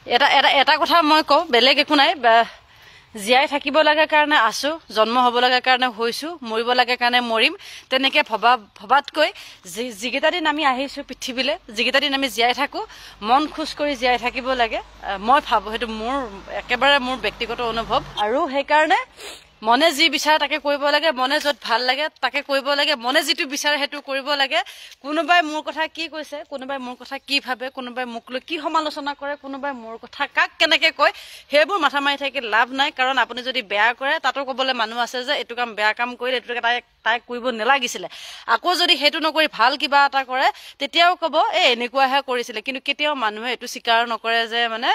এটা এটা এটা কথা মই কওঁ, বেলেগ একো নাই, জীয়াই থাকিব লগা কাৰণে আছোঁ, জন্ম হ'ব লগা কাৰণে হৈছোঁ, মৰিব লগা কাৰণে মৰিম, তেনেকৈ ভবাতকৈ যিকেইটা দিন আমি আহিছোঁ পৃথিৱীলৈ, যিকেইটা দিন আমি জীয়াই থাকোঁ, মন খোজ কৰি জীয়াই থাকিব লাগে। মই ভাবোঁ সেইটো মোৰ একেবাৰে মোৰ ব্যক্তিগত অনুভৱ। আৰু সেইকাৰণে মনে যি বিচাৰে তাকে কৰিব লাগে, মনে য'ত ভাল লাগে তাকে কৰিব লাগে, মনে যিটো বিচাৰে সেইটো কৰিব লাগে। কোনোবাই মোৰ কথা কি কৈছে, কোনোবাই মোৰ কথা কি ভাবে, কোনোবাই মোক লৈ কি সমালোচনা কৰে, কোনোবাই মোৰ কথা কাক কেনেকৈ কয়, সেইবোৰ মাথা মাৰি থাকি লাভ নাই। কাৰণ আপুনি যদি বেয়া কৰে তাতো ক'বলৈ মানুহ আছে যে এইটো কাম বেয়া কাম কৰিলে, এইটো তাই কৰিব নালাগিছিলে। আকৌ যদি সেইটো নকৰি ভাল কিবা এটা কৰে তেতিয়াও ক'ব এই এনেকুৱাহে কৰিছিলে। কিন্তু কেতিয়াও মানুহে এইটো স্বীকাৰ নকৰে যে মানে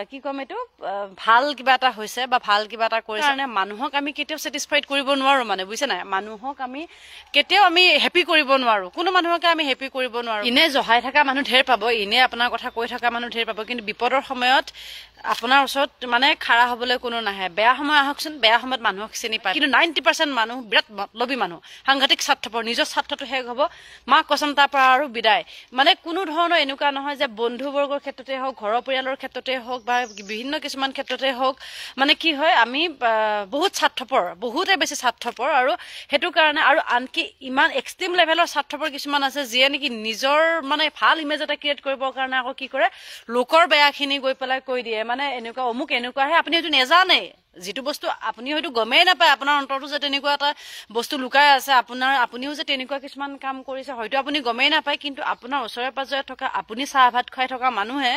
কি ক'ম, এইটো ভাল কিবা এটা হৈছে বা ভাল কিবা এটা কৰিছে। কাৰণে মানুহক আমি কেতিয়াও ছেটিছফাইড কৰিব নোৱাৰোঁ, মানে বুজিছে নাই, মানুহক আমি কেতিয়াও আমি হেপী কৰিব নোৱাৰোঁ, কোনো মানুহকে আমি হেপী কৰিব নোৱাৰোঁ। এনেই জহাই থকা মানুহ ঢেৰ পাব, এনেই আপোনাৰ কথা কৈ থকা মানুহ ঢেৰ পাব, কিন্তু বিপদৰ সময়ত আপোনাৰ ওচৰত মানে খাৰা হ'বলৈ কোনো নাহে। বেয়া সময় আহকচোন, বেয়া সময়ত মানুহক চিনি পায়। কিন্তু 90% মানুহ বিৰাট মতলবী মানুহ, সাংঘাতিক স্বাৰ্থপৰ, নিজৰ স্বাৰ্থটো শেষ হ'ব, মা কচম তাৰ পৰা আৰু বিদায়। মানে কোনো ধৰণৰ এনেকুৱা নহয় যে বন্ধুবৰ্গৰ ক্ষেত্ৰতে হওক, ঘৰৰ পৰিয়ালৰ ক্ষেত্ৰতে হওক বা বিভিন্ন কিছুমান ক্ষেত্ৰতে হওক, মানে কি হয় আমি বহুত স্বাৰ্থপৰ, বহুতে বেছি স্বাৰ্থপৰ। আৰু সেইটো কাৰণে আৰু আনকি ইমান এক্সট্ৰিম লেভেলৰ স্বাৰ্থপৰ কিছুমান আছে যিয়ে নেকি নিজৰ মানে ভাল ইমেজ এটা ক্ৰিয়েট কৰিবৰ কাৰণে আকৌ কি কৰে, লোকৰ বেয়াখিনি গৈ পেলাই কৈ দিয়ে। মানে এনেকুৱা অমুক এনেকুৱাহে, আপুনি হয়তো নেজানে যিটো বস্তু, আপুনি হয়তো গমেই নাপায় আপোনাৰ অন্তৰটো যে তেনেকুৱা এটা বস্তু লুকাই আছে, আপুনিও যে তেনেকুৱা কিছুমান কাম কৰিছে হয়তো আপুনি গমেই নাপায়। কিন্তু আপোনাৰ ওচৰে পাজৰে থকা, আপুনি চাহ ভাত খুৱাই থকা মানুহে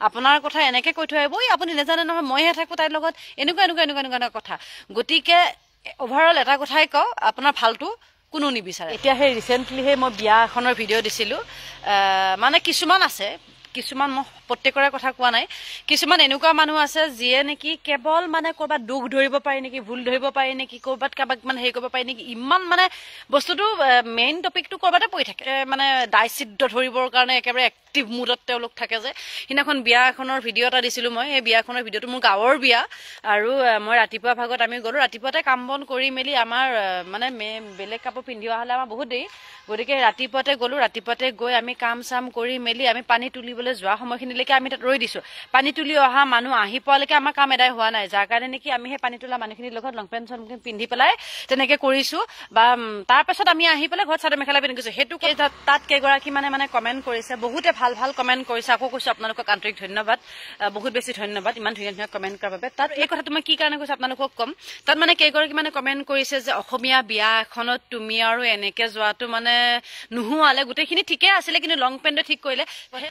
আপোনাৰ কথা এনেকৈ কৈ থৈ আহিব, এই আপুনি নেজানে নহয়, মইহে থাকোঁ তাইৰ লগত, এনেকুৱা এনেকুৱা এনেকুৱা এনেকুৱা কথা। গতিকে অভাৰঅল এটা কথাই কওঁ, আপোনাৰ ভালটো কোনো নিবিচাৰে। এতিয়া সেই ৰিচেণ্টলি সেই মই বিয়া এখনৰ ভিডিঅ' দিছিলোঁ, মানে কিছুমান আছে, কিছুমান মই প্ৰত্যেকৰে কথা কোৱা নাই, কিছুমান এনেকুৱা মানুহ আছে যিয়ে নেকি কেৱল মানে ক'ৰবাত দুখ ধৰিব পাৰি নেকি, ভুল ধৰিব পাৰি নেকি, ক'ৰবাত কাৰোবাক মানে হেৰি কৰিব পাৰি নেকি, ইমান মানে বস্তুটো মেইন টপিকটো ক'ৰবাতে পৰি থাকে, মানে দায়চিত্ৰ ধৰিবৰ কাৰণে একেবাৰে এক্টিভ মুডত তেওঁলোক থাকে। যে সিদিনাখন বিয়া এখনৰ ভিডিঅ' এটা দিছিলোঁ মই, সেই বিয়াখনৰ ভিডিঅ'টো মোৰ গাঁৱৰ বিয়া, আৰু মই ৰাতিপুৱা ভাগত আমি গ'লোঁ, ৰাতিপুৱাতে কাম বন কৰি মেলি আমাৰ মানে বেলেগ কাপোৰ পিন্ধি অহা হ'লে আমাৰ বহুত দেৰি, গতিকে ৰাতিপুৱাতে গ'লোঁ, ৰাতিপুৱাতে গৈ আমি কাম চাম কৰি মেলি আমি পানী তুলিবলৈ যোৱা সময়খিনিলৈকে আমি তাত ৰৈ দিছোঁ। পানী তুলি অহা মানুহ আহি পোৱালৈকে আমাৰ কাম এদাই হোৱা নাই, যাৰ কাৰণে নেকি আমি সেই পানী তোলা মানুহখিনিৰ লগত লং পেণ্ট চং পেণ্ট পিন্ধি পেলাই তেনেকৈ কৰিছোঁ। বা তাৰপাছত আমি আহি পেলাই ঘৰত চাদৰ মেখেলা পিন্ধি গৈছোঁ। সেইটো তাত কেইগৰাকী মানে কমেণ্ট কৰিছে, বহুতে ভাল ভাল কমেণ্ট কৰিছে। আকৌ কৈছোঁ আপোনালোকক আন্তৰিক ধন্যবাদ, বহুত বেছি ধন্যবাদ ইমান ধুনীয়া ধুনীয়া কমেণ্ট কৰাৰ বাবে। তাত এই কথাটো মই কি কাৰণে কৈছোঁ আপোনালোকক ক'ম, তাত মানে কেইগৰাকী মানে কমেণ্ট কৰিছে যে অসমীয়া বিয়া এখনত তুমি আৰু এনেকৈ যোৱাটো মানে নোহোৱালে, গোটেইখিনি ঠিকে আছিলে কিন্তু লং পেণ্টটো ঠিক কৰিলে,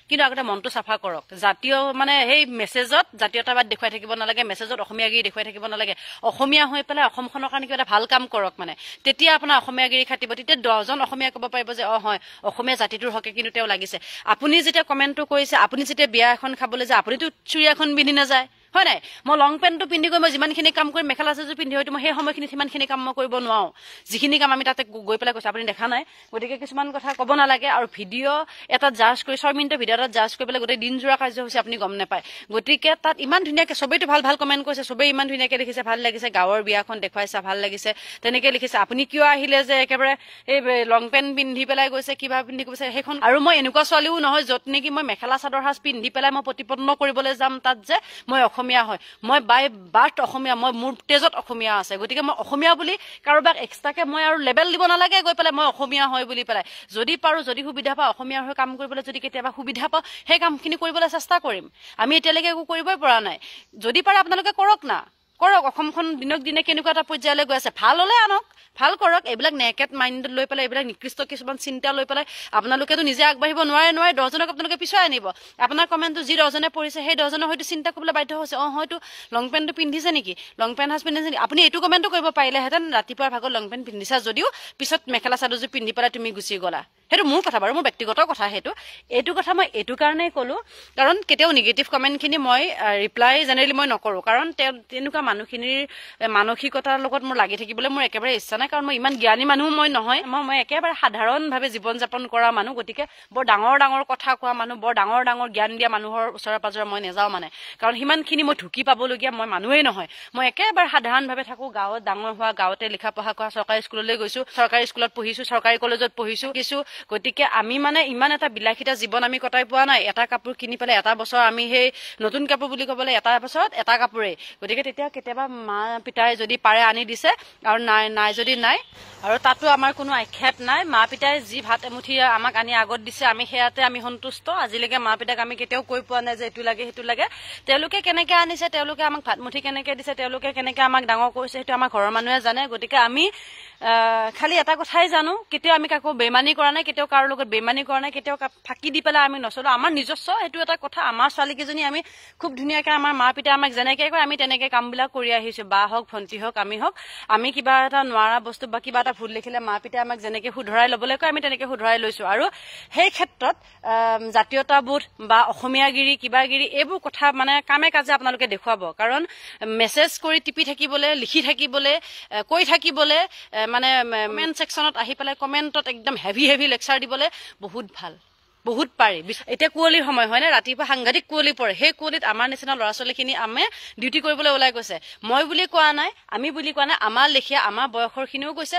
কিন্তু আগতে মনটো চাফা কৰক। জাতীয় মানে সেই মেছেজত জাতীয়তাবাদ দেখুৱাই থাকিব নালাগে, মেছেজত অসমীয়াগিৰি দেখুৱাই থাকিব নালাগে। অসমীয়া হৈ পেলাই অসমখনৰ কাৰণে কিবা এটা ভাল কাম কৰক, মানে তেতিয়া আপোনাৰ অসমীয়াগিৰি খাটিব, তেতিয়া 10জন অসমীয়া ক'ব পাৰিব যে অ হয় অসমীয়া জাতিটোৰ হকে কিন্তু তেওঁ লাগিছে। আপুনি যেতিয়া কমেণ্টটো কৰিছে, আপুনি যেতিয়া বিয়া এখন খাবলৈ যায়, আপুনিতো চুৰিয়াখন পিন্ধি নাযায়, হয় নাই? মই লং পেণ্টটো পিন্ধি গৈ মই যিমানখিনি কাম কৰিম, মেখেলা চাদৰ পিন্ধি হয়তো মই সেই সময়খিনিত সিমানখিনি কাম মই কৰিব নোৱাৰোঁ, যিখিনি কাম আমি তাতে গৈ পেলাই কৈছোঁ, আপুনি দেখা নাই। গতিকে কিছুমান কথা ক'ব নালাগে। আৰু ভিডিঅ' এটা জাজ কৰি 6 মিনিটৰ ভিডিঅ' এটা জাজ কৰি পেলাই গোটেই দিনযোৰা কাৰ্যসূচী আপুনি গম নাপায়। গতিকে তাত ইমান ধুনীয়াকৈ চবেইতো ভাল ভাল কমেণ্ট কৰিছে, চবেই ইমান ধুনীয়াকৈ লিখিছে, ভাল লাগিছে, গাঁৱৰ বিয়াখন দেখুৱাইছা ভাল লাগিছে, তেনেকৈ লিখিছে। আপুনি কিয় আহিলে যে একেবাৰে এই লং পেণ্ট পিন্ধি পেলাই গৈছে, কিবা পিন্ধি গৈছে সেইখন। আৰু মই এনেকুৱা ছোৱালীও নহয় য'ত নেকি মই মেখেলা চাদৰ সাজ পিন্ধি পেলাই মই প্ৰতিপন্ন কৰিবলৈ যাম তাত যে মই অসমীয়া হয়, মই বাই বাৰ্থ অসমীয়া, মই মোৰ তেজত অসমীয়া আছে। গতিকে মই অসমীয়া বুলি কাৰোবাক এক্সট্ৰাকে মই আৰু লেবেল দিব নালাগে গৈ পেলাই মই অসমীয়া হয় বুলি পেলাই। যদি পাৰোঁ, যদি সুবিধা পাওঁ অসমীয়া হৈ কাম কৰিবলৈ, যদি কেতিয়াবা সুবিধা পাওঁ সেই কামখিনি কৰিবলৈ চেষ্টা কৰিম। আমি এতিয়ালৈকে একো কৰিবই পৰা নাই। যদি পাৰে আপোনালোকে কৰক না, কৰক। অসমখন দিনক দিনে কেনেকুৱা এটা পৰ্যায়লৈ গৈ আছে, ভাল হ'লে আনক, ভাল কৰক। এইবিলাক নেকেট মাইণ্ডত লৈ পেলাই, এইবিলাক নিকৃষ্ট কিছুমান চিন্তা লৈ পেলাই আপোনালোকেতো নিজে আগবাঢ়িব নোৱাৰে, 10জনক আপোনালোকে পিছুৱাই আনিব। আপোনাৰ কমেণ্টটো যি 10জনে পঢ়িছে সেই 10জনে হয়তো চিন্তা কৰিবলৈ বাধ্য হৈছে, অঁ হয়তো লং পেণ্টটো পিন্ধিছে নেকি, লং পেণ্ট সাজ পিন্ধিছে নেকি। আপুনি এইটো কমেণ্টো কৰিব পাৰিলেহেঁতেন, ৰাতিপুৱাৰ ভাগত লং পেণ্ট পিন্ধিছা যদিও পিছত মেখেলা চাদৰযোৰ পিন্ধি পেলাই তুমি গুচি গ'লা। সেইটো মোৰ কথা বাৰু, মোৰ ব্যক্তিগত কথা সেইটো। এইটো কথা মই এইটো কাৰণেই ক'লোঁ কাৰণ কেতিয়াও নিগেটিভ কমেণ্টখিনি মই ৰিপ্লাই জেনেৰেলি মই নকৰোঁ, কাৰণ তেনেকুৱা মানুহখিনিৰ মানসিকতাৰ লগত মোৰ লাগি থাকিবলৈ মোৰ একেবাৰে ইচ্ছা নাই। কাৰণ মই ইমান জ্ঞানী মানুহ মই নহয়, মই একেবাৰে সাধাৰণভাৱে জীৱন যাপন কৰা মানুহ। গতিকে বৰ ডাঙৰ ডাঙৰ কথা কোৱা মানুহ, বৰ ডাঙৰ ডাঙৰ জ্ঞান দিয়া মানুহৰ ওচৰে পাজৰে মই নাযাওঁ মানে, কাৰণ সিমানখিনি মই ঢুকি পাবলগীয়া মই মানুহেই নহয়। মই একেবাৰে সাধাৰণভাৱে থাকোঁ, গাঁৱত ডাঙৰ হোৱা, গাঁৱতে লিখা পঢ়া কৰা, চৰকাৰী স্কুললৈ গৈছোঁ, চৰকাৰী স্কুলত পঢ়িছোঁ, চৰকাৰী কলেজত পঢ়িছোঁ, কিছু গতিকে আমি মানে ইমান এটা বিলাসিতা জীৱন আমি কটাই পোৱা নাই। এটা কাপোৰ কিনি পেলাই এটা বছৰ আমি সেই নতুন কাপোৰ বুলি ক'বলৈ এটা বছৰত এটা কাপোৰেই। গতিকে তেতিয়া কেতিয়াবা মা পিতাই যদি পাৰে আনি দিছে, আৰু নাই নাই যদি নাই, আৰু তাতো আমাৰ কোনো আক্ষেপ নাই। মা পিতাই যি ভাত এমুঠি আমাক আনি আগত দিছে আমি সেয়াতে আমি সন্তুষ্ট। আজিলৈকে মা পিতাক আমি কেতিয়াও কৈ পোৱা নাই যে এইটো লাগে সেইটো লাগে। তেওঁলোকে কেনেকে আনিছে, তেওঁলোকে আমাক ভাত মুঠি কেনেকে দিছে, তেওঁলোকে কেনেকে আমাক ডাঙৰ কৰিছে, সেইটো আমাৰ ঘৰৰ মানুহে জানে। গতিকে আমি খালি এটা কথাই জানো, কেতিয়াও আমি কাকো বেইমানি কৰা নাই, কেতিয়াও কাৰো লগত বেইমানি কৰা নাই, কেতিয়াও ফাঁকি দি পেলাই আমি নচলো। আমাৰ নিজস্ব সেইটো এটা কথা। আমাৰ ছোৱালীকেইজনী আমি খুব ধুনীয়াকে আমাৰ মা পিতাই আমাক যেনেকে কয় আমি তেনেকে কামবিলাক কৰি আহিছো। বা হওক, ভণ্টি হওক, আমি হওক, আমি কিবা এটা নোৱাৰা বস্তু বা কিবা এটা ভুল দেখিলে মা পিতাই আমাক যেনেকে শুধৰাই ল'বলৈ কয় আমি তেনেকে শুধৰাই লৈছো। আৰু সেই ক্ষেত্ৰত জাতীয়তাবোধ বা অসমীয়াগিৰি কিবাগিৰি এইবোৰ কথা মানে কামে কাজে আপোনালোকে দেখুৱাব। কাৰণ মেছেজ কৰি টিপি থাকিবলৈ, লিখি থাকিবলৈ, কৈ থাকিবলৈ, মানে কমেণ্ট ছেকশ্যনত আহি পেলাই কমেণ্টত একদম হেভি হেভি লেকচাৰ দিবলৈ বহুত ভাল, বহুত পাৰি। এতিয়া কুঁৱলীৰ সময় হয়নে, ৰাতিপুৱা সাংঘাতিক কুঁৱলী পৰে। সেই কুঁৱলীত আমাৰ নিচিনা ল'ৰা ছোৱালীখিনি আমি ডিউটি কৰিবলৈ ওলাই গৈছে। মই বুলি কোৱা নাই, আমি বুলি কোৱা নাই, আমাৰ লেখীয়া আমাৰ বয়সৰখিনিও গৈছে,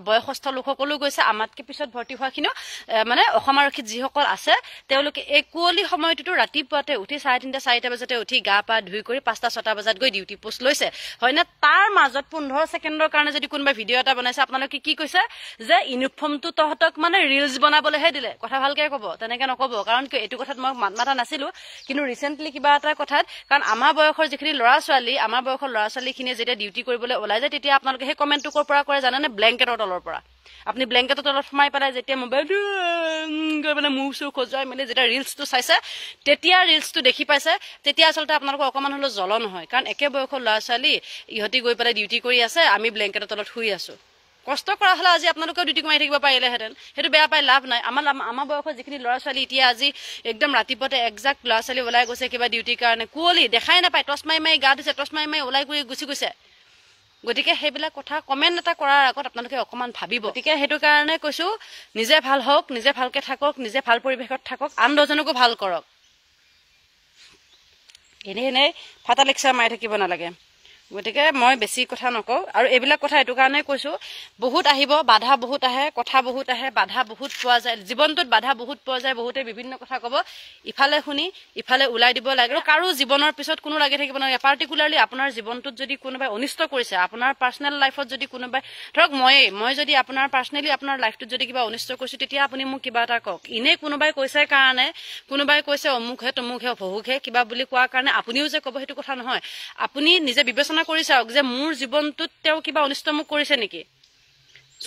বয়সস্থ লোকসকলো গৈছে, আমাতকৈ পিছত ভৰ্তি হোৱাখিনিও মানে অসম আৰক্ষীত যিসকল আছে তেওঁলোকে এই কুঁৱলী সময়টোতো ৰাতিপুৱাতে উঠি 3:30 4 বজাতে উঠি গা পা ধুই কৰি 5টা 6টা বজাত গৈ ডিউটি পোষ্ট লৈছে, হয়নে? তাৰ মাজত 15 ছেকেণ্ডৰ কাৰণে যদি কোনোবাই ভিডিঅ' এটা বনাইছে, আপোনালোকে কি কৈছে যে ইউনিফৰ্মটো তহঁতক মানে ৰিলচ বনাবলৈহে দিলে। কথা ভালকে ক'ব, তেনেকে নক'ব। কাৰণ কিয় এইটো কথাত মই মাত মাতা নাছিলো, কিন্তু ৰিচেণ্টলি কিবা এটা কথাত, কাৰণ আমাৰ বয়সৰ যিখিনি ল'ৰা ছোৱালী, আমাৰ বয়সৰ ল'ৰা ছোৱালীখিনিয়ে যেতিয়া ডিউটি কৰিবলৈ ওলাই যায় তেতিয়া আপোনালোকে সেই কমেণ্টটো ক'ৰ পৰা কৰে জানেনে? ব্লেংকেটৰ তলৰ পৰা। আপুনি ব্লেংকেটৰ তলত সোমাই পেলাই যেতিয়া মোবাইলটো গৈ পেলাই মুখ চুখ খজুৱাই মেলি যেতিয়া ৰিলচটো চাইছে, তেতিয়া ৰিলচটো দেখি পাইছে, তেতিয়া আচলতে আপোনালোকৰ অকণমান হ'লেও জ্বলন হয়। কাৰণ একে বয়সৰ ল'ৰা ছোৱালী ইহঁতি গৈ পেলাই ডিউটি কৰি আছে, আমি ব্লেংকেটৰ তলত শুই আছো। কষ্ট কৰা হ'লে আজি আপোনালোকেও ডিউটি কমাই থাকিব পাৰিলেহেঁতেন, সেইটো বেয়া পাই লাভ নাই। আমাৰ আমাৰ বয়সৰ যিখিনি ল'ৰা ছোৱালী এতিয়া আজি একদম ৰাতিপুৱাতে একজাক্ট ল'ৰা ছোৱালী ওলাই গৈছে কিবা ডিউটিৰ কাৰণে, কুঁৱলী দেখাই নাপায়, টৰ্চ মাৰি মাৰি গা ধুইছে, টৰ্চ মাৰি মাৰি ওলাই কৰি গুচি গৈছে। গতিকে সেইবিলাক কথা কমেণ্ট এটা কৰাৰ আগত আপোনালোকে অকণমান ভাবিব। গতিকে সেইটো কাৰণে কৈছোঁ, নিজে ভাল হওক, নিজে ভালকে থাকক, নিজে ভাল পৰিৱেশত থাকক, আন দহজনকো ভাল কৰক। এনেই এনেই ফাটা লেকচাৰ মাৰি থাকিব নালাগে। গতিকে মই বেছি কথা নকওঁ। আৰু এইবিলাক কথা এইটো কাৰণে কৈছোঁ, বহুত আহিব, বাধা বহুত আহে, কথা বহুত আহে, বাধা বহুত পোৱা যায় জীৱনটোত, বাধা বহুত পোৱা যায়। বহুতে বিভিন্ন কথা ক'ব, ইফালে শুনি ইফালে ওলাই দিব লাগে। আৰু কাৰো জীৱনৰ পিছত কোনো লাগি থাকিব নালাগে। পাৰ্টিকুলাৰলি আপোনাৰ জীৱনটোত যদি কোনোবাই অনিষ্ট কৰিছে, আপোনাৰ পাৰ্চনেল লাইফত যদি কোনোবাই, ধৰক মই যদি আপোনাৰ পাৰ্চনেলি আপোনাৰ লাইফটোত যদি কিবা অনিষ্ট কৰিছোঁ, তেতিয়া আপুনি মোক কিবা এটা কওক। এনেই কোনোবাই কৈছে কাৰণে, কোনোবাই কৈছে অমুকহে তমুকহে ভহুকহে কিবা বুলি কোৱাৰ কাৰণে আপুনিও যে ক'ব সেইটো কথা নহয়। আপুনি নিজে বিবেচনা কৰি চাওক যে মোৰ জীৱনটোত তেওঁ কিবা অনিষ্ট মোক কৰিছে নেকি।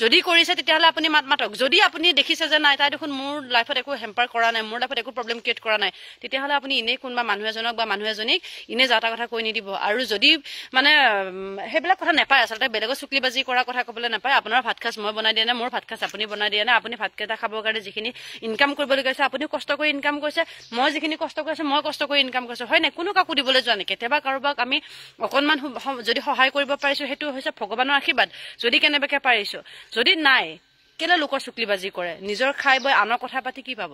যদি কৰিছে তেতিয়াহ'লে আপুনি মাত মাতক। যদি আপুনি দেখিছে যে নাই, তাই দেখোন মোৰ লাইফত একো হেম্পাৰ কৰা নাই, মোৰ লাইফত একো প্ৰব্লেম ক্ৰিয়েট কৰা নাই, তেতিয়াহ'লে আপুনি এনেই কোনোবা মানুহ এজনক বা মানুহ এজনীক এনেই যা তা কথা কৈ নিদিব। আৰু যদি মানে সেইবিলাক কথা নাপায়, আচলতে বেলেগৰ চুকলিবাজি কৰা কথা ক'বলৈ নাপায়। আপোনাৰ ভাত সাজ মই বনাই দিয়া নাই, মোৰ ভাত সাজ আপুনি বনাই দিয়া নাই। আপুনি ভাতকেইটা খাবৰ কাৰণে যিখিনি ইনকাম কৰিবলগীয়া হৈছে আপুনিও কষ্ট কৰি ইনকাম কৰিছে, মই যিখিনি কষ্ট কৰিছোঁ মই কষ্ট কৰি ইনকাম কৰিছোঁ, হয় নাই? কোনো কাকো দিবলৈ যোৱা নাই। কেতিয়াবা কাৰোবাক আমি অকণমান যদি সহায় কৰিব পাৰিছোঁ সেইটো হৈছে ভগৱানৰ আশীৰ্বাদ, যদি কেনেবাকৈ পাৰিছোঁ। যদি নাই, কেলে লোকৰ চুকলিবাজি কৰে? নিজৰ খাই বৈ আনৰ কথা পাতি কি পাব?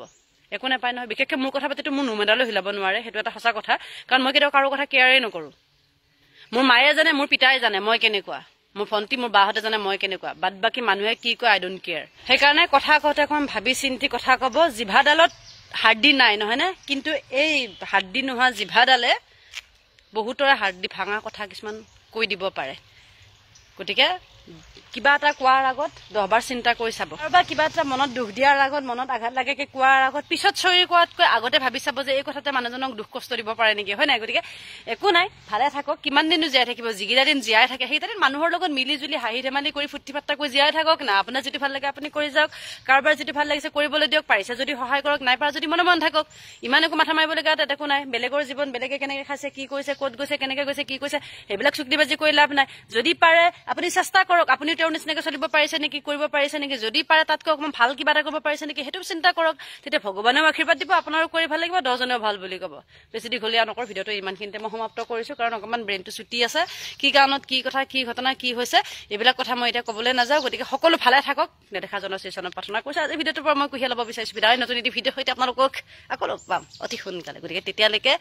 একো নাপায় নহয়। বিশেষকৈ মোৰ কথা পাতিতো মোৰ নোম এডালো হিলাব নোৱাৰে, সেইটো এটা সঁচা কথা। কাৰণ মই কেতিয়াও কাৰো কথা কেয়াৰেই নকৰোঁ। মোৰ মায়ে জানে, মোৰ পিতাই জানে মই কেনেকুৱা, মোৰ ভণ্টি, মোৰ বাহঁতে জানে মই কেনেকুৱা। বাদ বাকী মানুহে কি কয় আই don't care. সেইকাৰণে কথা কওঁতে অকণমান ভাবি চিন্তি কথা ক'ব। জিভাডালত হাৰ্ডি নাই নহয়নে, কিন্তু এই হাৰ্ডি নোহোৱা জিভাডালে বহুতৰে হাৰ্ডি ভাঙা কথা কিছুমান কৈ দিব পাৰে। গতিকে কিবা এটা কোৱাৰ আগত 10বাৰ চিন্তা কৰি চাব, বা কিবা এটা মনত দুখ দিয়াৰ আগত, মনত আঘাত লাগে কোৱাৰ আগত, পিছত চৰি কোৱাতকৈ আগতে ভাবি চাব যে এই কথাতে মানুহজনক দুখ কষ্ট দিব পাৰে নেকি, হয় নাই? গতিকে একো নাই, ভালে থাকক। কিমান দিনো জীয়াই থাকিব? যিকেইটা দিন জীয়াই থাকে সেইকেইটা দিন মানুহৰ লগত মিলি জুলি হাঁহি ধেমালি কৰি ফূৰ্তি ফাৰ্তা কৰি জীয়াই থাকক না। আপোনাৰ যিটো ভাল লাগে আপুনি কৰি যাওক, কাৰোবাৰ যিটো ভাল লাগিছে কৰিবলৈ দিয়ক, পাৰিছে যদি সহায় কৰক, নাই পৰা যদি মনে মনে থাকক। ইমান একো মাথা মাৰিবলগীয়া তাত একো নাই। বেলেগৰ জীৱন বেলেগে কেনেকে খাইছে, কি কৰিছে, ক'ত গৈছে, কেনেকে গৈছে, কি কৰিছে, সেইবিলাক চুকলিবাজি কৰি লাভ নাই। যদি পাৰে আপুনি চেষ্টা কৰক, আপুনি তেওঁৰ নিচিনাকৈ চলিব পাৰিছে নেকি, কৰিব পাৰিছে নেকি, যদি পাৰে তাতকৈ অকণমান ভাল কিবা এটা কৰিব পাৰিছে নেকি সেইটো চিন্তা কৰক। তেতিয়া ভগৱানেও আশীৰ্বাদ দিব, আপোনাৰো কৰি ভাল লাগিব, 10জনেও ভাল বুলি ক'ব। বেছি দীঘলীয়া নকৰোঁ, ভিডিঅ'টো ইমানখিনিতে মই সমাপ্ত কৰিছোঁ। কাৰণ অকণমান ব্ৰেইনটো চুটি আছে, কি কাৰণত কি কথা, কি ঘটনা কি হৈছে এইবিলাক কথা মই এতিয়া ক'বলৈ নাযাওঁ। গতিকে সকলো ভালে থাকক, নেদেখাজনৰ শ্ৰীচৰণত প্ৰাৰ্থনা কৰিছোঁ। আজি ভিডিঅ'টোৰ পৰা মই কুহিয়া ল'ব বিচাৰিছোঁ বিদায়। নতুন এটি ভিডিঅ'ৰ সৈতে আপোনালোকক আকৌ লগ পাম অতি সোনকালে। গতিকে তেতিয়ালৈকে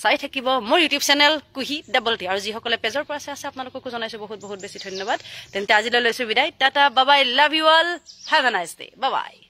চাই থাকিব মোৰ ইউটিউব চেনেল কুহি ডাবল টি। আৰু যিসকলে পেজৰ পৰা চাই আছে আপোনালোককো জনাইছোঁ বহুত বহুত বেছি ধন্যবাদ। তেন্তে আজিলৈ লৈছোঁ বিদায়। Tata, bye bye, love you all, have a nice day, bye bye.